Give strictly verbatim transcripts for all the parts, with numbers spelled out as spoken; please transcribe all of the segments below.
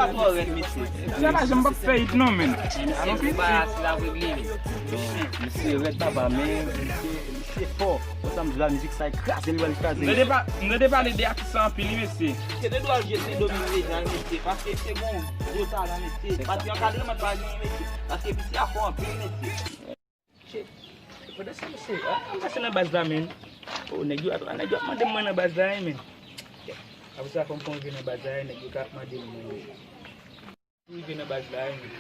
Sa pa janm p ap fè it non, men. Misye rèd papa, men misye, misye fò. Konsa m di la, mizik sa e kraze l, li pral kraze. M tande pa, m tande pale de atis sa anpil, wi, mesye. Se de dwa l jete domine deja, wi, mesye. Paske misye gon gwo talan, mesye. Pati ankadreman pa genyen, mesye. Paske misye a fò anpil, mesye. Pandan se misye, ah, m pase nan baz la, men. Oh, nèg yo ap, nèg yo ap mande m mwen nan baz la, wi, men. Apre sa, fò m fè yon rive nan baz la, nèg yo ka ap mande m mwen. Rive nan baz la, wi.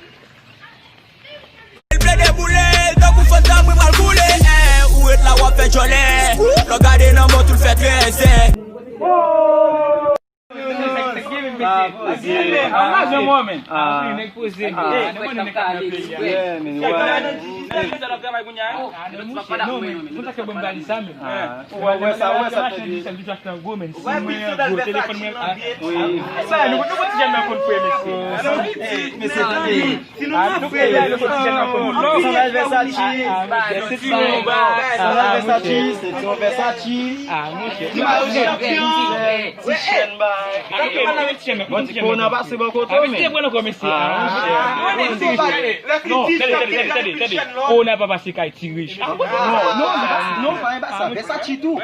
L plede boule, l tankou fantan, mwen pral koule. Eh, ou ret la, w ap fè djòlè. Lè w gade nan mò, tou l fè trèzè. Nèg poze. Yeah, man, why? Ou wè sa, ou wè sa, Freddy? Wi. Sa, nou, nou konn ti jèn nan konn fwe, mesye. Mesye, tande. Si nou nan fwe, nou konn ti jèn nan konn fwe. Sandal Versace. Sandal Versace, se ti yon Versace. Ah, monchè. Ti mayo chanpyon. Ti chèn bay. Bon, ti kowona pase bò kote w, men. Mesye, pran ankò, mesye. Ah, monchè. Non, tande, tande, tande, tande, tande. Kowona pa pase kay ti rich. Non, non, non, pa sa, Versace tou.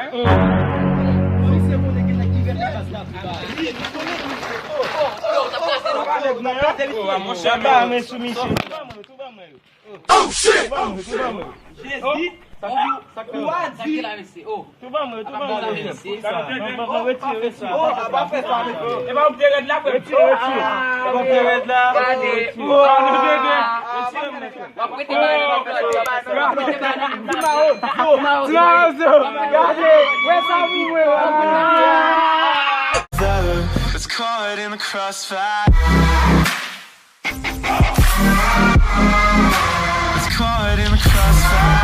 Oh, shit! Tou ban mwen, tou ban mwen. Tou ban mwen, tou ban mwen. Jezi! Ou a di! Tou ban mwen, tou ban mwen. Retire, retire. Oh, pa fè sa, mesye. E pa ou ki te rèd la, frè. Retire, retire. Ou ki te rèd la. Gade. Oh, nou de de. Retire, mesye. W ap rete ba li. W ap rete ba li. Ti mayo. Ti mayo. Gade. Wè sa, wi, wè. It's caught in the crossfire. It's caught in the crossfire.